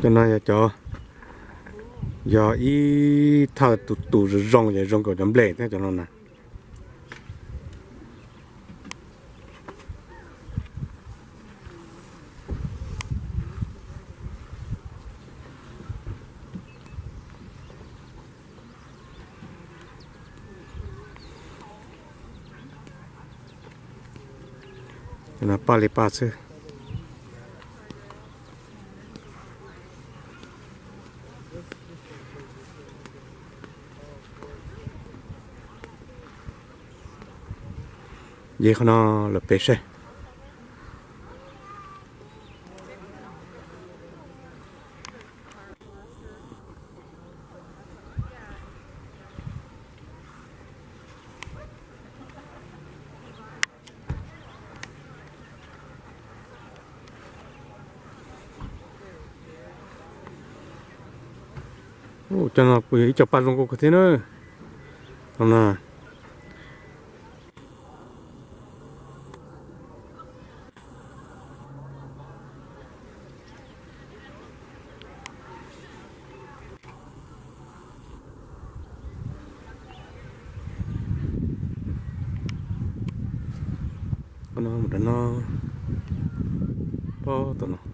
Cov no yog cov, yog ib thawj tus tus zoo zoo, yog zoo nkaus cov nplej thiab cov no na. Paj li paj xwb. Yog qhov no lawm pem saib. Cov no kuj yog ib co paj zoo nkauj kawg thiab na. Qhov no mus rau no, pob tom no.